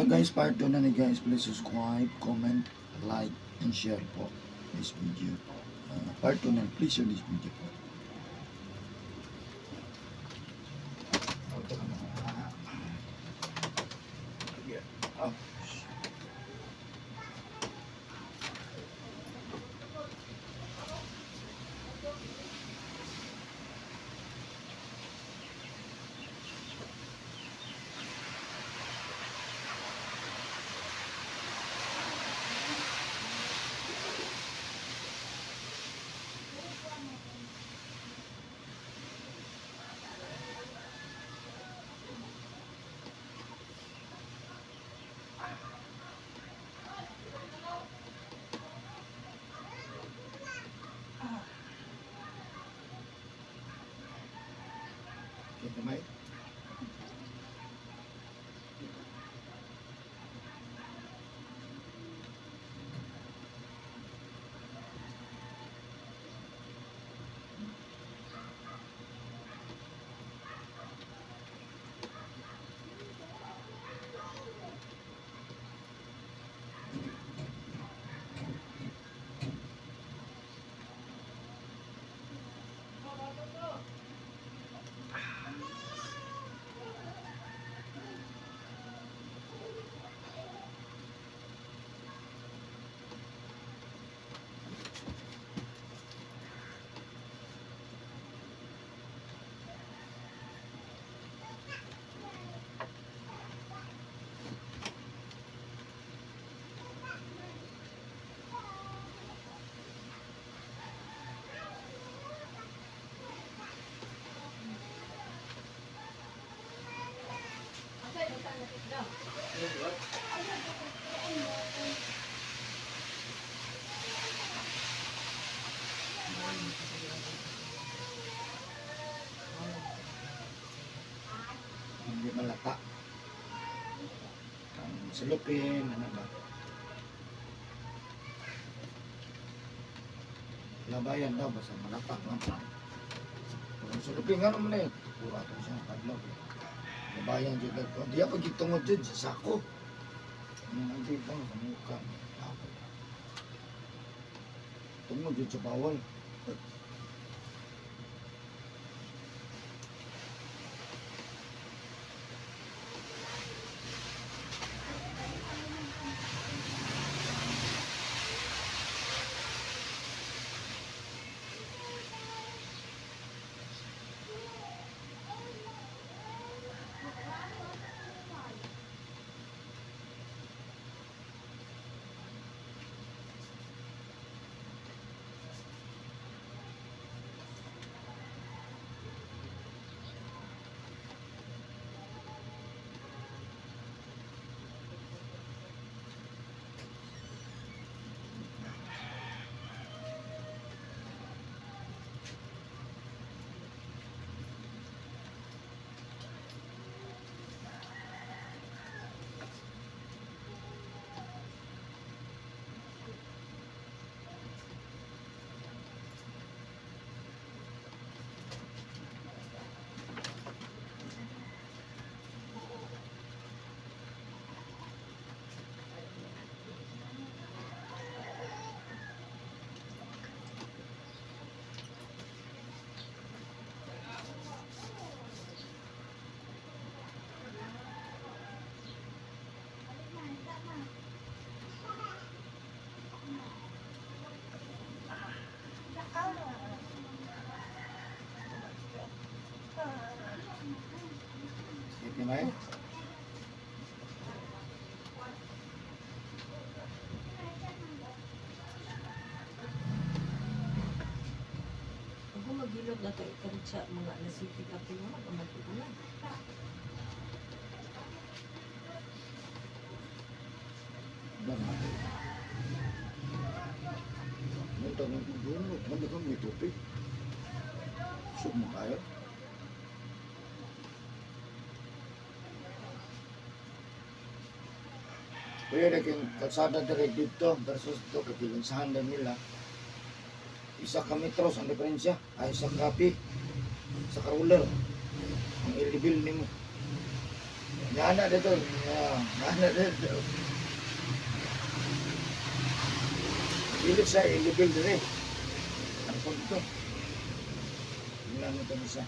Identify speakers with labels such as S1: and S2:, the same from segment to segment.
S1: Guys, part 2 na ni, guys. Please subscribe, comment, like, and share po this video. Part 2 na. Please share this video po. Oh. Okay, kamay. Hindi malata. Ang silupin, ano ba? Labayan daw, basta malata lang pa. Kung sulupin nga naman eh, pura ito siya, kadlaw. Labayan dyan ko. Di ako gitungod dyan sa sako. Ano ang dito sa mukha. Ako. Tungod dyan sa bawal. Sige na eh.
S2: Ako maghilot na tayo sa mga nasiti kape mo, mag-ulan.
S1: Ba na. Ito nang dunot, man ka may tubig. Sug mo kayo. Kuya, naging kalsada direct dito versus dito, kapilinsahan din nila. Isa ka metros ang diferensya, ay isa kapi, sa ka ruler. Ang ilibil nimo. Yana dito. Yana dito. Dili siya illegal dire. Ano po dito? Tingnan mo ito siya.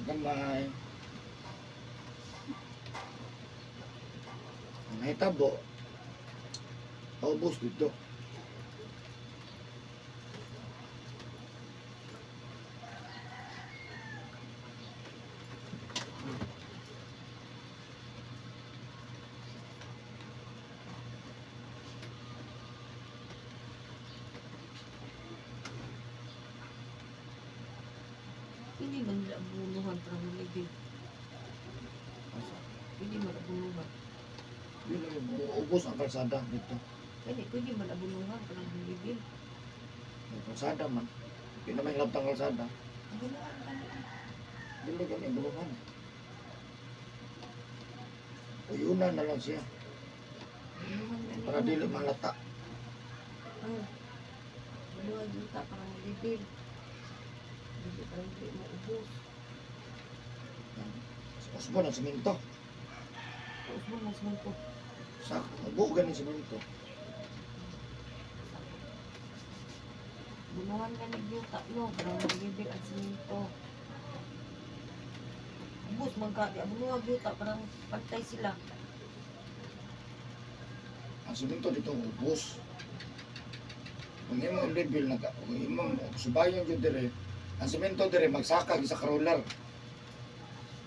S1: Gamay. Ang nahitabo, paubos dito.
S2: Hindi man nila abuluhan para mulibig.
S1: Asa?
S2: Pwede man abuluhan.
S1: Yun ang ubos ang kalsada dito.
S2: Pwede, pwede man abuluhan para mulibig.
S1: May kalsada man. Yun naman yung labtang kalsada.
S2: Abuluhan ka na.
S1: Dili gani bulungan. Uyunan na lang siya
S2: Abuluhan ka
S1: para dili malata.
S2: Ah. Abuluhan yuta para mulibig. Dili para dili mo ubos.
S1: Usbo ng simento.
S2: Ubos mo mas mo ko.
S1: Sa ubo gani simento.
S2: Buluhan ka ni yuta no para mulibig ang simento. Ubos man ka, di abuluhan yuta para pantay sila.
S1: Ang simento dito ubos. Kung imong level na kung imong subayon jud dire, ang simento dire magsaka sa crawler.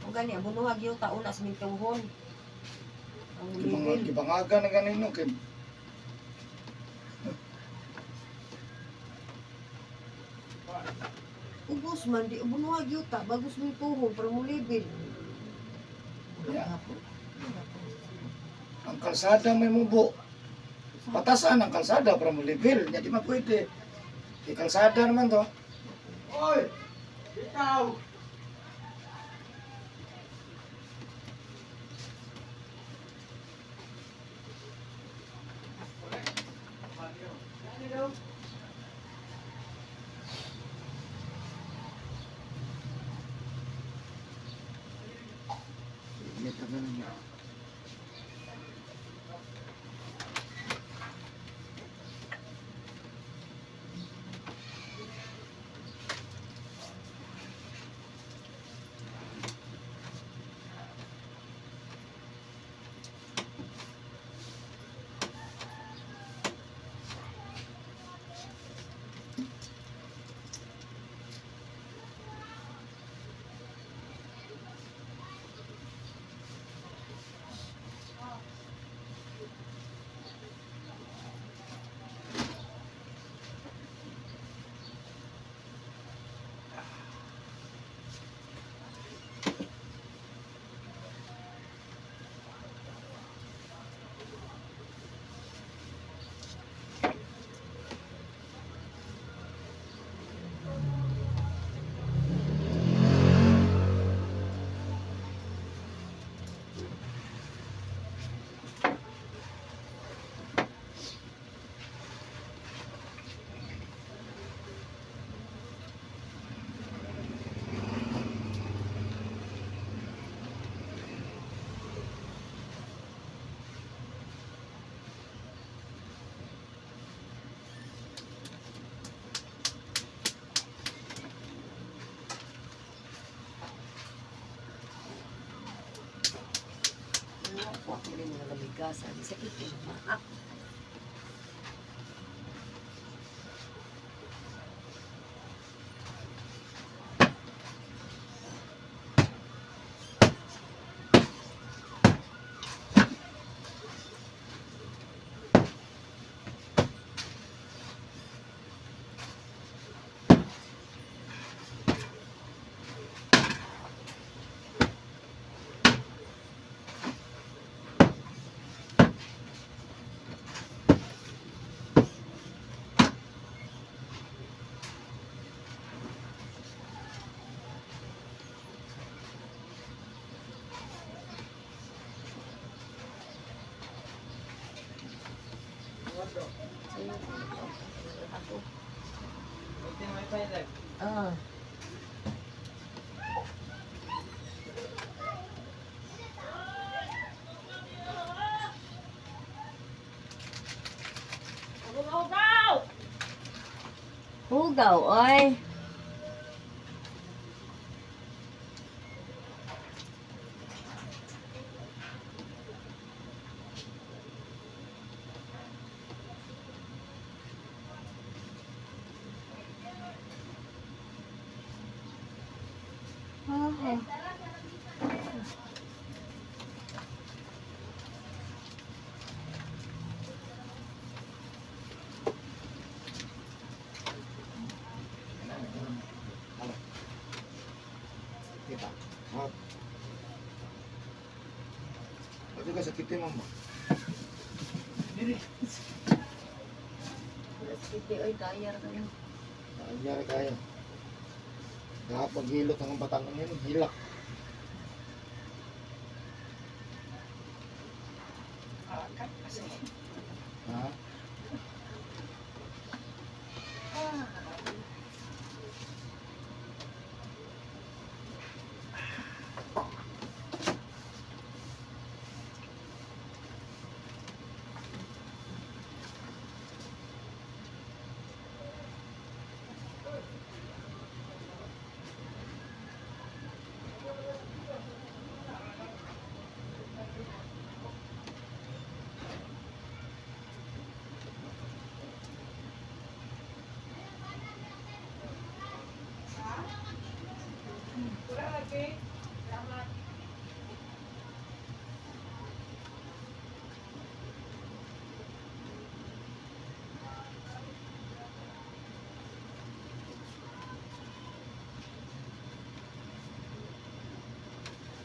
S2: O gani, abuluhan yuta una simintuhon. Ang
S1: Gibang
S2: mulibig.
S1: gibangaga na ganino kay
S2: Ubos man, di ubunuhag yuta, bagus mo tuhon para mulibig.
S1: Yeah. Ang kalsada may mubo. Patasan ang kalsada para mo level. Nya di man pwede. Kay kalsada naman to.
S3: Oy! Ikaw!
S1: Init na niya.
S2: Ako ako rin mga lamigasan. Sakit eh. Maak. Ah. Hugaw, oy. Ah.
S1: Hala. Kita. Hop. Pwede ka sakitin mo ba?
S2: Sige, oy, kaya ra kayo.
S1: Nangyari kaya. Dapat maghilot ang batang yun, hilak. Ha?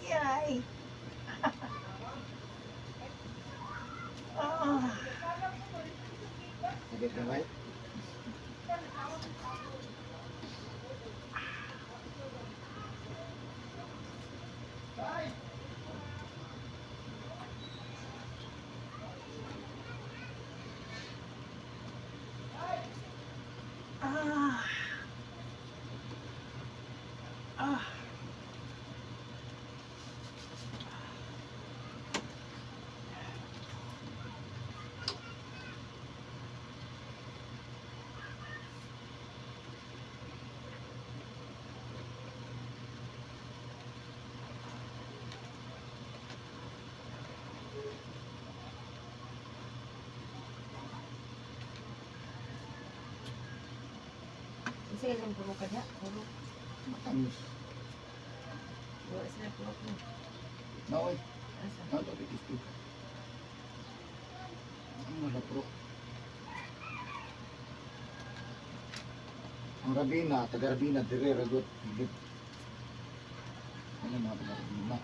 S2: Yay!
S1: Sakit na ba?
S2: Sige, lang puro ka niya. Puro.
S1: Matamis.
S2: Wala sila puro ko.
S1: Naoy,
S2: Asa?
S1: nato di gusto. Ang wala pro. Ang Rabina, taga Rabina, dire ragot. Higit. Ano mga taga Rabina?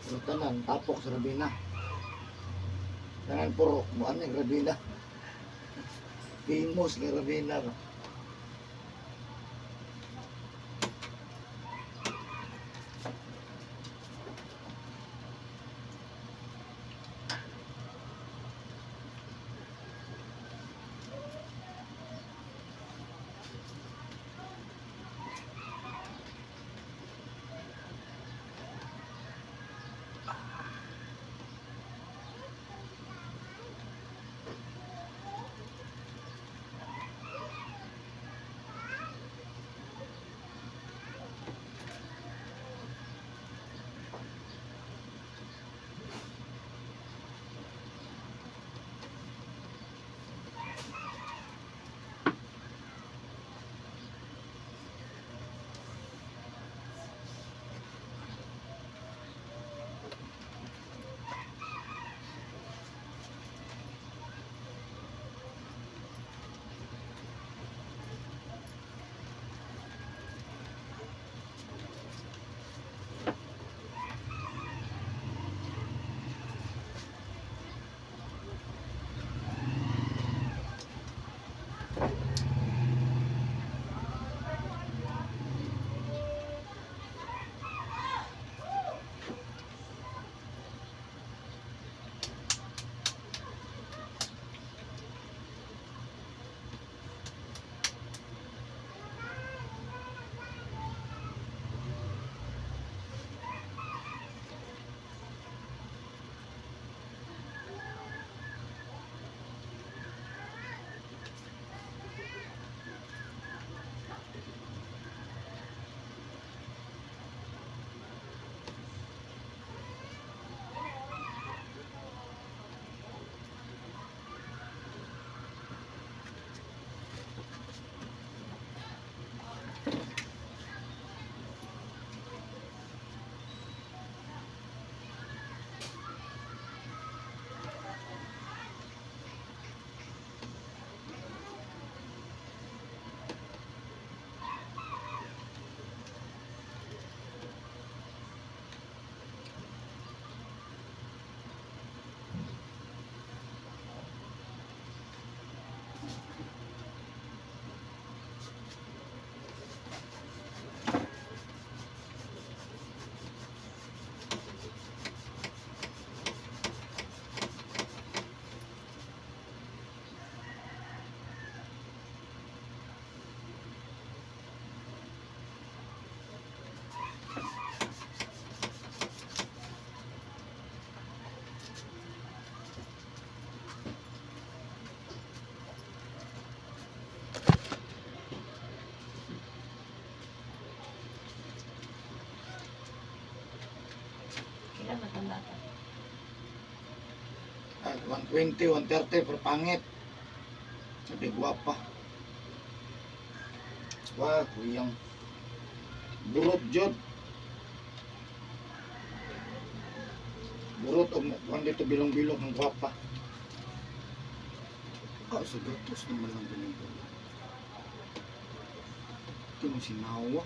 S1: Pero tanan, tapok sa Rabina. Tanan puro, muan yung Rabina. Famous ng Rabina ba?
S2: Pila matanda ka.
S1: Ah, 120, 130, pero pangit. Sabi, gwapa. Wah, kuyang. Burot, jod. Burot, og kuan dito bilong-bilong ang gwapa. Ah, sa gatos naman lang ganito. Ito mo sinawa.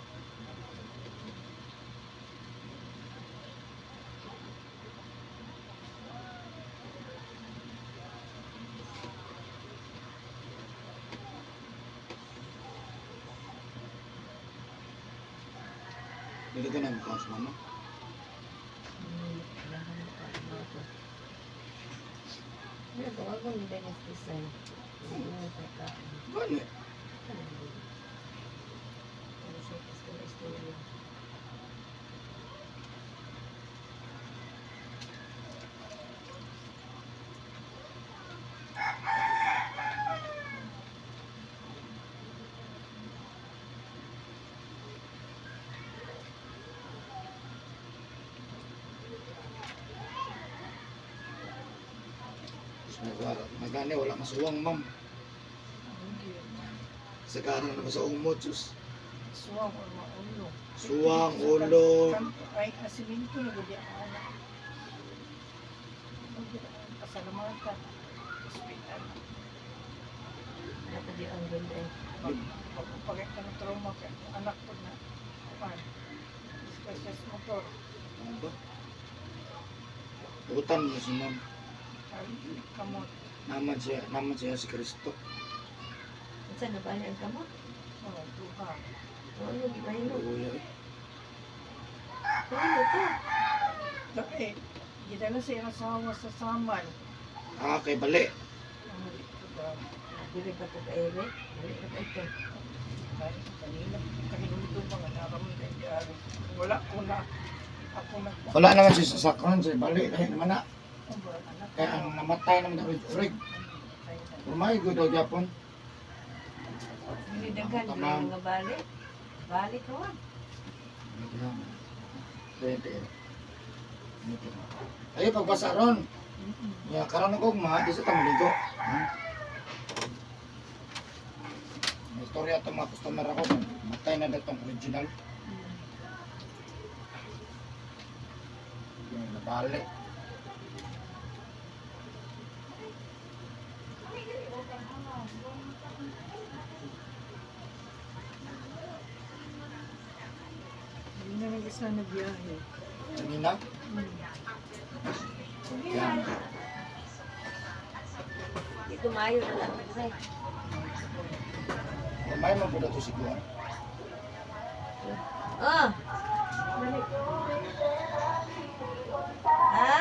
S1: Dili ka na mukha sa mama.
S2: Ano to? Ako ni Dennis Design. Ano ka?
S1: Gani.
S2: Ano siya? Istorya lang.
S1: Tapos may wala. Magani, wala masuwang, ma'am. Sagaran na ba sa umo, Diyos?
S4: Suwang or maulo.
S1: Suwang, ulo.
S4: Ay, asiminto na gudi ang anak. Pasalamatan. Hospital.
S2: Dapat di ang ganda eh.
S4: Pagpapagay ka ng trauma kay anak ko na. Kuan. Disgrasya sa motor.
S1: Ano ba? Utan mo si ma'am.
S4: Ay, kamot.
S1: Naman siya si Kristo.
S2: Unsa na ba ang kamot?
S4: Oh, duha.
S2: Ano di ba hilo?
S1: Hallelujah. Eh.
S2: Ano to?
S4: Eh, gidala sa iyang asawa sa Samal.
S1: Ah, kay bali.
S4: Ang dito daw.
S2: Dili pa to kaere. Dili pa to ito.
S4: Ay, kanina, kahinuldo mga naramon kay diari. Wala ko na. Ako na.
S1: Wala naman siya sa sakron, siya bali. Kaya naman na.
S4: Ang anak.
S1: Kaya ang namatay naman na urig. Rumay, good daw Japon.
S2: Dili daghan
S1: Tama.
S2: dili mga bali. Bali ka wa.
S1: Ay, pagbasa ron. Ya, karon ko ma, di sa tamligo. Hmm? May istorya itong mga customer ako. Matay na datong original. Yung nabali.
S4: Hindi na nag-isa na biyahe.
S1: Kanina? Yan.
S2: Dito maayo na lang kasi.
S1: May man po na ito siguro.
S2: Ah. Ha?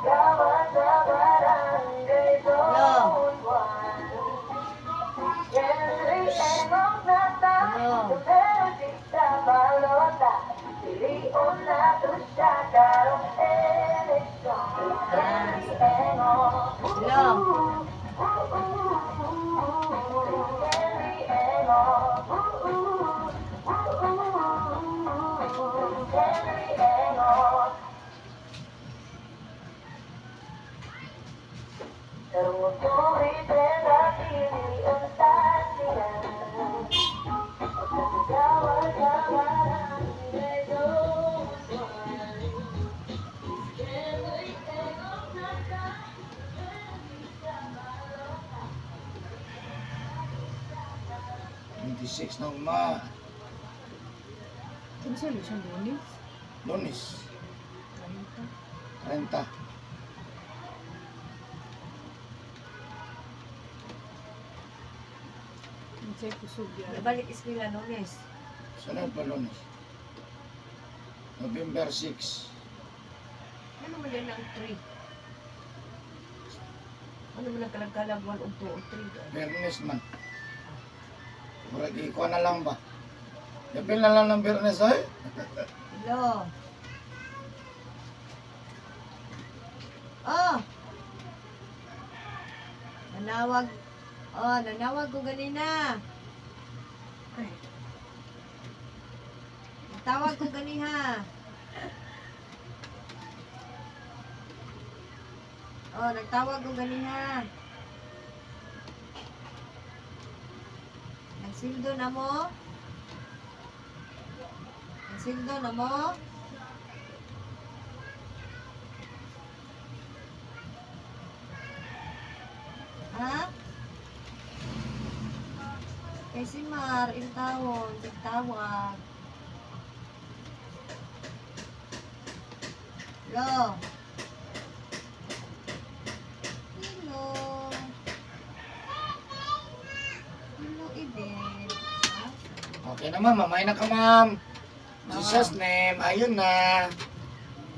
S2: Hello. Hello. Ah. Hello.
S1: Twenty-six na uma.
S4: Kinsa rin siya Lunes?
S1: Lunes.
S4: Ayun pa.
S1: 30.
S4: Kinsa kusog yan.
S2: Nabalik eskwela Lunes.
S1: Sunod pa Lunes. November 6.
S2: Ano man yan ang 3? Ano man ang kalag-kalag 1 og 2 og 3?
S1: Bernes man. Murag ikuha na lang ba? Yapil na lang ng Bernes ay.
S2: Hello. Oh. Nanawag. Oh, nanawag ko ganina.
S4: Ay,
S2: Tawag ko ganiha. Oh, nagtawag ko ganiha. Nagsildo na mo? Nagsildo na mo? Ha? Kay si Mar, intawon, tawag. Lo. Hello. Hello, Ibel. Ha?
S1: Okay na, ma'am. Mamay na ka, ma'am. Jesus name. Ayun na.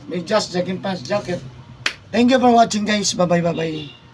S1: May just jogging pants jacket. Thank you for watching, guys. Bye-bye, bye-bye.